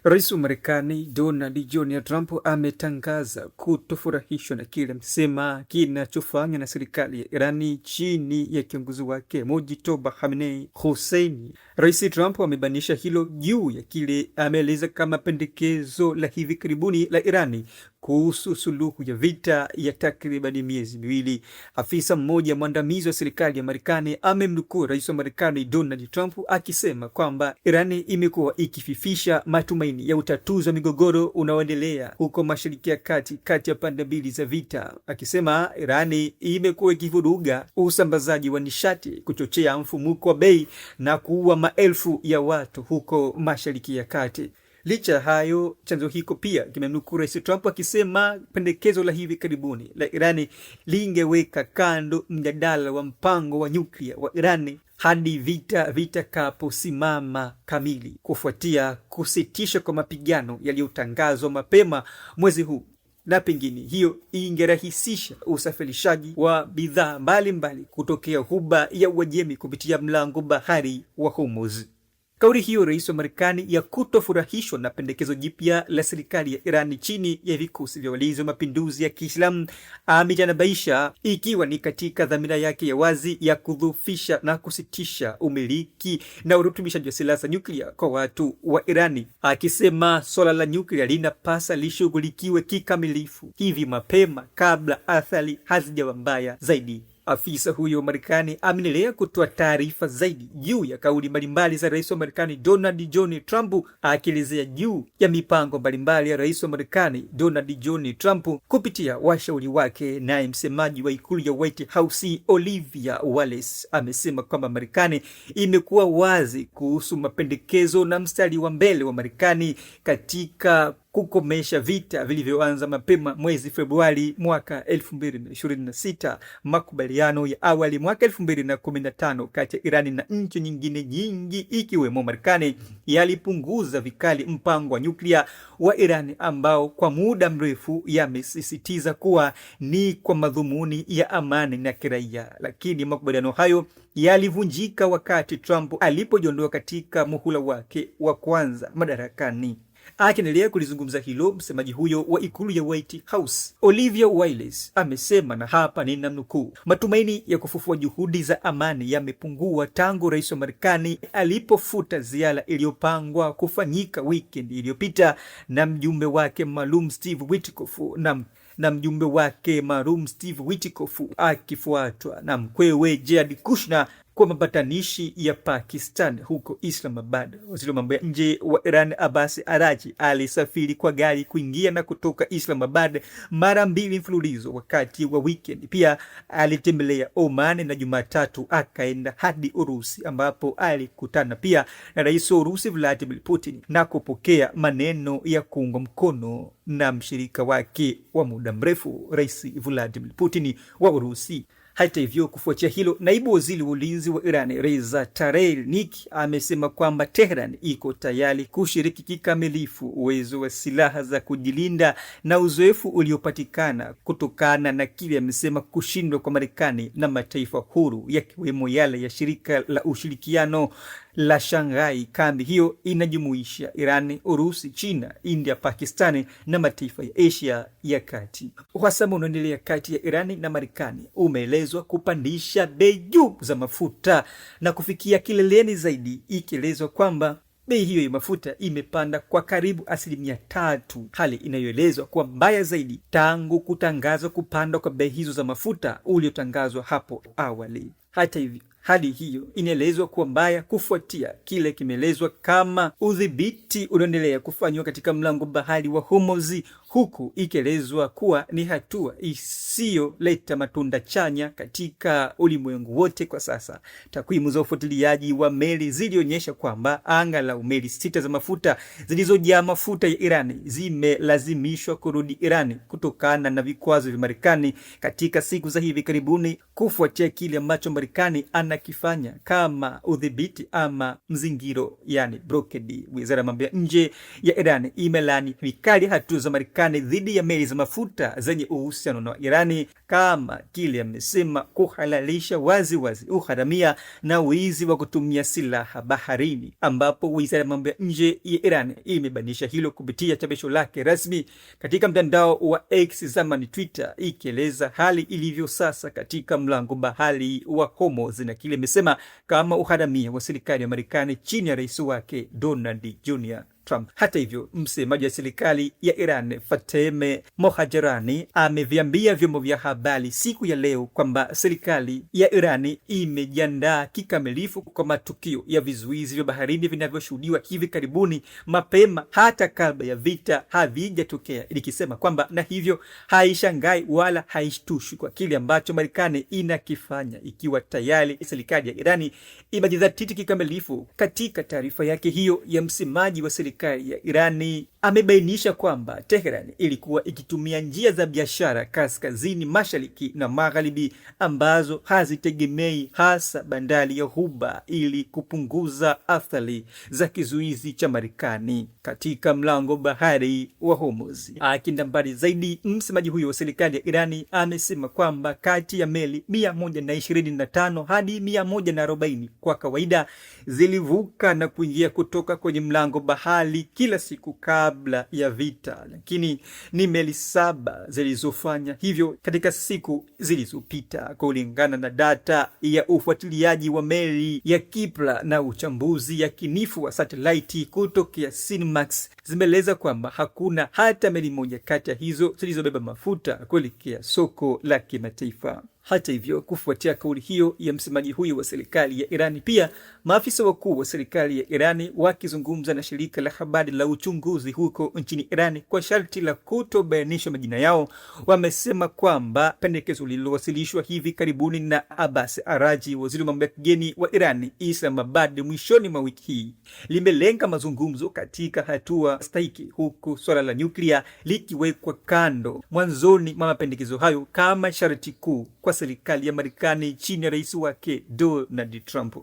Rais wa Marekani Donald John Trump ametangaza kutofurahishwa na kile amesema kinachofanywa na serikali ya Irani chini ya kiongozi wake Mojtoba Khamenei Hussein. Rais Trump amebainisha hilo juu ya kile ameeleza kama pendekezo la hivi karibuni la Irani kuhusu suluhu ya vita ya takribani miezi 2. Afisa mmoja mwandamizi wa serikali ya Marekani amemnukuu rais wa Marekani Donald Trump akisema kwamba Irani imekuwa ikififisha matumaini ya utatuzi wa migogoro unaoendelea huko Mashariki ya Kati kati ya pande mbili za vita, akisema Irani imekuwa ikivuruga usambazaji wa nishati, kuchochea mfumuko wa bei na kuua maelfu ya watu huko Mashariki ya Kati. Licha ya hayo, chanzo hiko pia kimemnukuu Rais Trump akisema pendekezo la hivi karibuni la Irani lingeweka kando mjadala wa mpango wa nyuklia wa Irani hadi vita vitakaposimama kamili, kufuatia kusitishwa kwa mapigano yaliyotangazwa mapema mwezi huu na pengine hiyo ingerahisisha usafirishaji wa bidhaa mbalimbali kutokea Ghuba ya Uajemi kupitia mlango bahari wa Hormuz. Kauli hiyo rais wa Marekani ya kutofurahishwa na pendekezo jipya la serikali ya Iran chini ya vikosi vya walinzi wa mapinduzi ya Kiislamu ametanabaisha ikiwa ni katika dhamira yake ya wazi ya kudhoofisha na kusitisha umiliki na urutubishaji wa silaha za nyuklia kwa watu wa Irani, akisema swala la nyuklia linapasa lishughulikiwe kikamilifu hivi mapema kabla athari hazijawa mbaya zaidi. Afisa huyo wa Marekani ameendelea kutoa taarifa zaidi juu ya kauli mbalimbali za rais wa Marekani Donald John Trump, akielezea juu ya mipango mbalimbali ya rais wa Marekani Donald John Trump kupitia washauri wake. Naye msemaji wa ikulu ya White House Olivia Wallace amesema kwamba Marekani imekuwa wazi kuhusu mapendekezo na mstari wa mbele wa Marekani katika kukomesha vita vilivyoanza mapema mwezi Februari mwaka 2026. Makubaliano ya awali mwaka 2015 kati ya Irani na nchi nyingine nyingi ikiwemo Marekani yalipunguza vikali mpango wa nyuklia wa Irani ambao kwa muda mrefu yamesisitiza kuwa ni kwa madhumuni ya amani na kiraia, lakini makubaliano hayo yalivunjika wakati Trump alipojiondoa katika muhula wake wa kwanza madarakani. Akiendelea kulizungumza hilo, msemaji huyo wa ikulu ya White House Olivia Wiles amesema, na hapa ni namnukuu, matumaini ya kufufua juhudi za amani yamepungua tangu rais wa Marekani alipofuta ziara iliyopangwa kufanyika weekend iliyopita na mjumbe wake maalum Steve Witkoff na mjumbe wake maalum Steve Witkoff akifuatwa na mkwewe Jared Kushner kwa mapatanishi ya Pakistan huko Islamabad. Waziri wa mambo ya nje wa Iran Abbas Arachi alisafiri kwa gari kuingia na kutoka Islamabad mara mbili mfululizo wakati wa weekend. Pia alitembelea Oman na Jumatatu akaenda hadi Urusi ambapo alikutana pia na rais wa Urusi Vladimir Putin na kupokea maneno ya kuungwa mkono na mshirika wake wa muda mrefu Rais Vladimir Putin wa Urusi. Hata hivyo, kufuatia hilo, naibu waziri wa ulinzi wa Iran Reza Tarenik amesema kwamba Tehran iko tayari kushiriki kikamilifu uwezo wa silaha za kujilinda na uzoefu uliopatikana kutokana na kile amesema kushindwa kwa Marekani na mataifa huru yakiwemo yale ya shirika la ushirikiano la Shanghai. Kambi hiyo inajumuisha Iran, Urusi, China, India, Pakistani na mataifa ya Asia ya Kati. Uhasama unaoendelea kati ya Irani na Marekani umeelezwa kupandisha bei juu za mafuta na kufikia kileleni zaidi, ikielezwa kwamba bei hiyo ya mafuta imepanda kwa karibu 3%, hali inayoelezwa kuwa mbaya zaidi tangu kutangazwa kupandwa kwa bei hizo za mafuta uliotangazwa hapo awali. Hata hivyo, hali hiyo inaelezwa kuwa mbaya kufuatia kile kimeelezwa kama udhibiti unaoendelea kufanywa katika mlango bahari wa Hormuz, huku ikielezwa kuwa ni hatua isiyoleta matunda chanya katika ulimwengu wote kwa sasa. Takwimu za ufuatiliaji wa meli zilionyesha kwamba angalau meli 6 za mafuta zilizojaa mafuta ya Irani zimelazimishwa kurudi Irani kutokana na vikwazo vya Marekani katika siku za hivi karibuni, kufuatia kile ambacho Marekani anakifanya kama udhibiti ama mzingiro, yani blockade. Wizara ya mambo ya nje ya Irani imelaani vikali hatua za Marekani dhidi ya meli za mafuta zenye uhusiano na Irani kama kile amesema kuhalalisha wazi wazi uharamia na wizi wa kutumia silaha baharini, ambapo wizara ya mambo ya nje ya Iran imebainisha hilo kupitia chapisho lake rasmi katika mtandao wa X, zamani Twitter, ikieleza hali ilivyo sasa katika mlango bahari wa Hormuz na kile imesema kama uharamia wa serikali ya Marekani chini ya rais wake Donald Jr. Trump. Hata hivyo, msemaji wa serikali ya Iran Fateme Mohajerani ameviambia vyombo vya habari siku ya leo kwamba serikali ya Irani imejiandaa kikamilifu kwa matukio ya vizuizi vya baharini vinavyoshuhudiwa hivi karibuni, mapema hata kabla ya vita havijatokea, likisema kwamba na hivyo haishangai wala haishtushwi kwa kile ambacho Marekani inakifanya, ikiwa tayari serikali ya Irani imejidhatiti kikamilifu. Katika taarifa yake hiyo ya msemaji wa serikali ya Irani amebainisha kwamba Teheran ilikuwa ikitumia njia za biashara kaskazini, mashariki na magharibi ambazo hazitegemei hasa bandari ya Ghuba ili kupunguza athari za kizuizi cha Marekani katika mlango bahari wa Hormuz. Akienda mbali zaidi, msemaji huyo wa serikali ya Irani amesema kwamba kati ya meli 125 hadi 140 kwa kawaida zilivuka na kuingia kutoka kwenye mlango bahari kila siku kabla ya vita, lakini ni meli 7 zilizofanya hivyo katika siku zilizopita, kulingana na data ya ufuatiliaji wa meli ya Kipla na uchambuzi yakinifu wa satelaiti kutokea Cinemax zimeeleza kwamba hakuna hata meli moja kati ya hizo zilizobeba mafuta kuelekea soko la kimataifa. Hata hivyo, kufuatia kauli hiyo ya msemaji huyo wa serikali ya Irani, pia maafisa wakuu wa serikali ya Irani wakizungumza na shirika la habari la uchunguzi huko nchini Irani kwa sharti la kutobainishwa majina yao, wamesema kwamba pendekezo lililowasilishwa hivi karibuni na Abbas Araji, waziri wa mambo ya kigeni wa Irani Islamabad, mwishoni mwa wiki hii limelenga mazungumzo katika hatua stahiki, huku swala la nyuklia likiwekwa kando mwanzoni mwa mapendekezo hayo kama sharti kuu kwa serikali ya Marekani chini ya rais wake Donald Trump.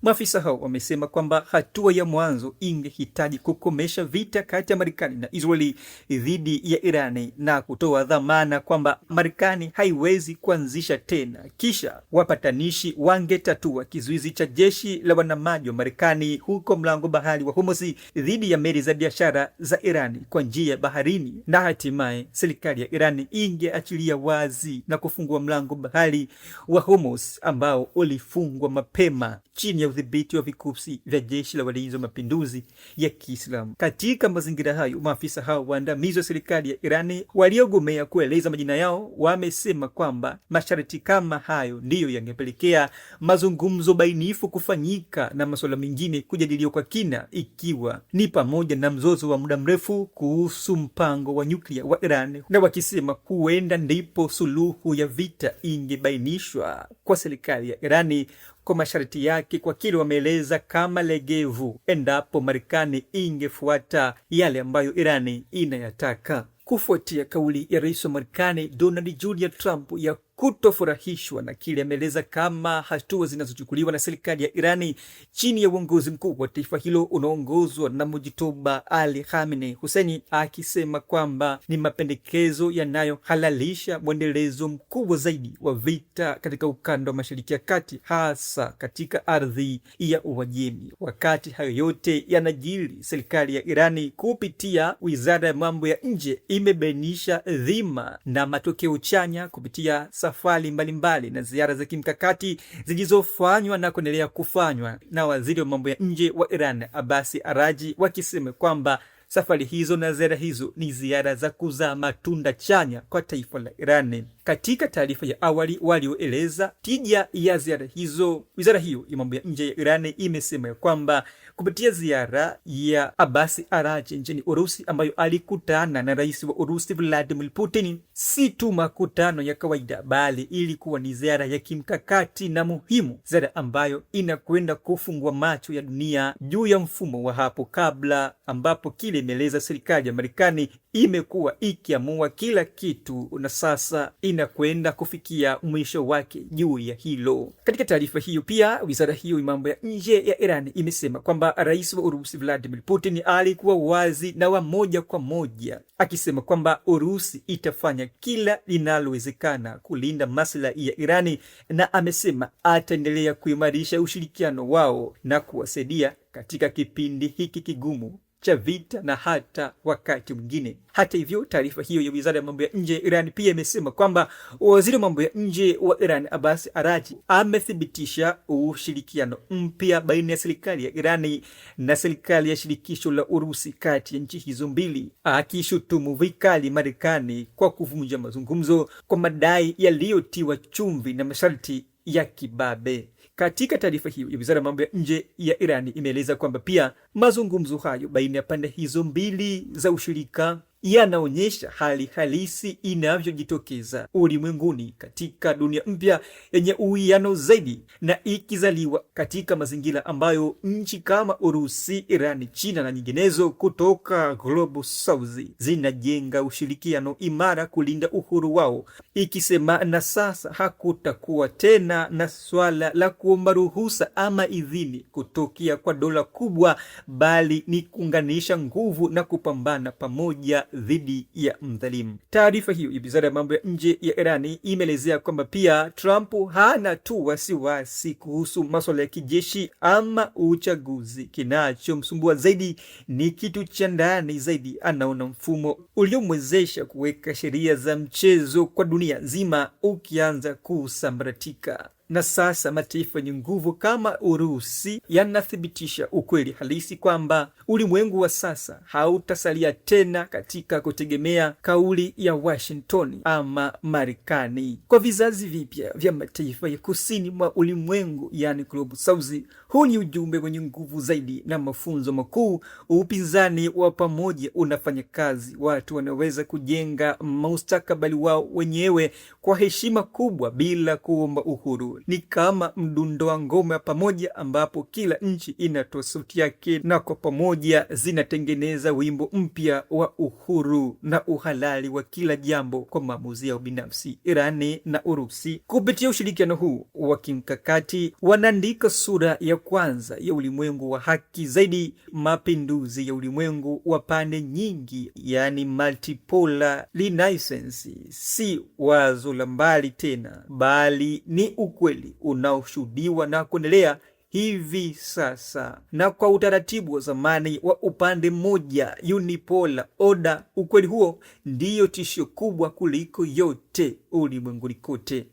Maafisa hao wamesema kwamba hatua ya mwanzo ingehitaji kukomesha vita kati ya Marekani na Israeli dhidi ya Irani na kutoa dhamana kwamba Marekani haiwezi kuanzisha tena. Kisha wapatanishi wangetatua kizuizi cha jeshi la wanamaji wa Marekani huko mlango bahari wa Hormuz dhidi ya meli za biashara za Irani kwa njia ya baharini, na hatimaye serikali ya Irani ingeachilia wazi na kufungua mlango bahari wa Hormuz ambao ulifungwa mapema chini ya udhibiti wa vikosi vya jeshi la walinzi wa mapinduzi ya Kiislamu. Katika mazingira hayo, maafisa hao waandamizi wa serikali ya Irani waliogomea kueleza majina yao wamesema kwamba masharti kama hayo ndiyo yangepelekea mazungumzo bainifu kufanyika na masuala mengine kujadiliwa kwa kina, ikiwa ni pamoja na mzozo wa muda mrefu kuhusu mpango wa nyuklia wa Iran, na wakisema huenda ndipo suluhu ya vita ingebainishwa kwa serikali ya Irani kwa masharti yake kwa kile wameeleza kama legevu endapo Marekani ingefuata yale ambayo Irani inayataka. Kufuatia kauli ya rais wa Marekani Donald Jr. Trump ya kutofurahishwa na kile ameeleza kama hatua zinazochukuliwa na serikali ya Irani chini ya uongozi mkuu wa taifa hilo unaoongozwa na Mujitoba Ali Khamenei Hussein, akisema kwamba ni mapendekezo yanayohalalisha mwendelezo mkubwa zaidi wa vita katika ukanda wa Mashariki ya Kati, hasa katika ardhi ya Uajemi. Wakati hayo yote yanajiri, serikali ya Irani kupitia wizara ya mambo ya nje imebainisha dhima na matokeo chanya kupitia safari mbalimbali na ziara za kimkakati zilizofanywa na kuendelea kufanywa na waziri wa mambo ya nje wa Iran Abbas Araji, wakisema kwamba safari hizo na ziara hizo ni ziara za kuzaa matunda chanya kwa taifa la Iran. Katika taarifa ya awali walioeleza tija ya ziara hizo, wizara hiyo ya mambo ya nje ya Iran imesema ya kwamba kupitia ziara ya Abbas Araghchi nchini Urusi ambayo alikutana na rais wa Urusi Vladimir Putin, si tu makutano ya kawaida, bali ilikuwa ni ziara ya kimkakati na muhimu, ziara ambayo inakwenda kufungua macho ya dunia juu ya mfumo wa hapo kabla, ambapo kile Limeeleza serikali ya Marekani imekuwa ikiamua kila kitu na sasa inakwenda kufikia mwisho wake juu ya hilo. Katika taarifa hiyo pia, wizara hiyo ya mambo ya nje ya Iran imesema kwamba rais wa Urusi Vladimir Putin alikuwa wazi na wa moja kwa moja akisema kwamba Urusi itafanya kila linalowezekana kulinda maslahi ya Irani, na amesema ataendelea kuimarisha ushirikiano wao na kuwasaidia katika kipindi hiki kigumu cha vita na hata wakati mwingine. Hata hivyo, taarifa hiyo ya wizara ya mambo ya nje ya Iran pia imesema kwamba waziri wa mambo ya nje wa Iran Abbas Araghchi amethibitisha ushirikiano mpya baina ya serikali ya Irani na serikali ya shirikisho la Urusi kati ya nchi hizo mbili, akishutumu vikali Marekani kwa kuvunja mazungumzo kwa madai yaliyotiwa chumvi na masharti ya kibabe. Katika taarifa hiyo ya wizara ya mambo ya nje ya Irani imeeleza kwamba pia mazungumzo hayo baina ya pande hizo mbili za ushirika yanaonyesha hali halisi inavyojitokeza ulimwenguni katika dunia mpya yenye uwiano zaidi na ikizaliwa katika mazingira ambayo nchi kama Urusi, Irani, China na nyinginezo kutoka Global South zinajenga ushirikiano imara kulinda uhuru wao, ikisema na sasa hakutakuwa tena na swala la kuomba ruhusa ama idhini kutokea kwa dola kubwa, bali ni kuunganisha nguvu na kupambana pamoja dhidi ya mdhalimu. Taarifa hiyo ya wizara ya mambo ya nje ya Irani imeelezea kwamba pia Trump hana tu wasiwasi kuhusu masuala ya kijeshi ama uchaguzi. Kinachomsumbua zaidi ni kitu cha ndani zaidi. Anaona mfumo uliomwezesha kuweka sheria za mchezo kwa dunia nzima ukianza kusambaratika na sasa mataifa yenye nguvu kama Urusi yanathibitisha ukweli halisi kwamba ulimwengu wa sasa hautasalia tena katika kutegemea kauli ya Washington ama Marekani. Kwa vizazi vipya vya mataifa ya kusini mwa ulimwengu, yani Global South, huu ni ujumbe wenye nguvu zaidi na mafunzo makuu. Upinzani wa pamoja unafanya kazi, watu wanaweza kujenga mustakabali wao wenyewe kwa heshima kubwa bila kuomba uhuru. Ni kama mdundo wa ngoma ya pamoja ambapo kila nchi inatoa sauti yake na kwa pamoja zinatengeneza wimbo mpya wa uhuru na uhalali wa kila jambo kwa maamuzi yao binafsi. Irani na Urusi kupitia ushirikiano huu wa kimkakati wanaandika sura ya kwanza ya ulimwengu wa haki zaidi, mapinduzi ya ulimwengu wa pande nyingi, yani multipolar renaissance. Si wazo la mbali tena, bali ni ukweli unaoshuhudiwa na kuendelea hivi sasa. Na kwa utaratibu wa zamani wa upande mmoja, unipolar order, ukweli huo ndiyo tishio kubwa kuliko yote ulimwenguni kote.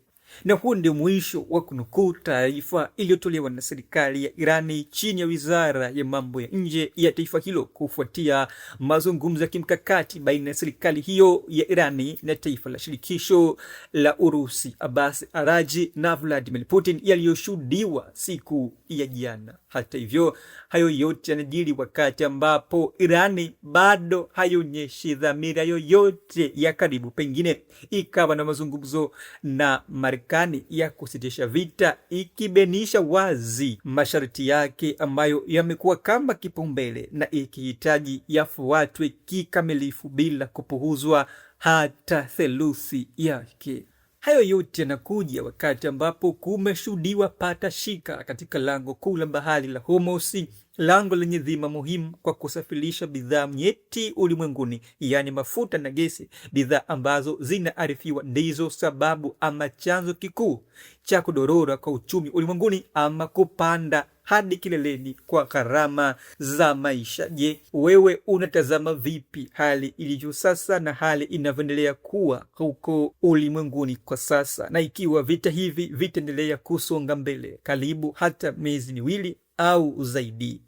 Na huu ndio mwisho wa kunukuu taarifa iliyotolewa na serikali ya Irani chini ya wizara ya mambo ya nje ya taifa hilo kufuatia mazungumzo ya kimkakati baina ya serikali hiyo ya Irani na taifa la shirikisho la Urusi, Abbas Araghchi na Vladimir Putin yaliyoshuhudiwa siku ya jana. Hata hivyo, hayo yote yanajiri wakati ambapo Irani bado haionyeshi dhamira yoyote ya karibu, pengine ikawa na mazungumzo na Marekani ya kusitisha vita, ikibainisha wazi masharti yake ambayo yamekuwa kama kipaumbele na ikihitaji yafuatwe kikamilifu bila kupuuzwa hata theluthi yake. Hayo yote yanakuja wakati ambapo kumeshuhudiwa pata shika katika lango kuu la bahari la Hormuz, lango lenye dhima muhimu kwa kusafirisha bidhaa nyeti ulimwenguni, yaani mafuta na gesi, bidhaa ambazo zinaarifiwa ndizo sababu ama chanzo kikuu cha kudorora kwa uchumi ulimwenguni ama kupanda hadi kileleni kwa gharama za maisha. Je, wewe unatazama vipi hali ilivyo sasa na hali inavyoendelea kuwa huko ulimwenguni kwa sasa, na ikiwa vita hivi vitaendelea kusonga mbele karibu hata miezi miwili au zaidi?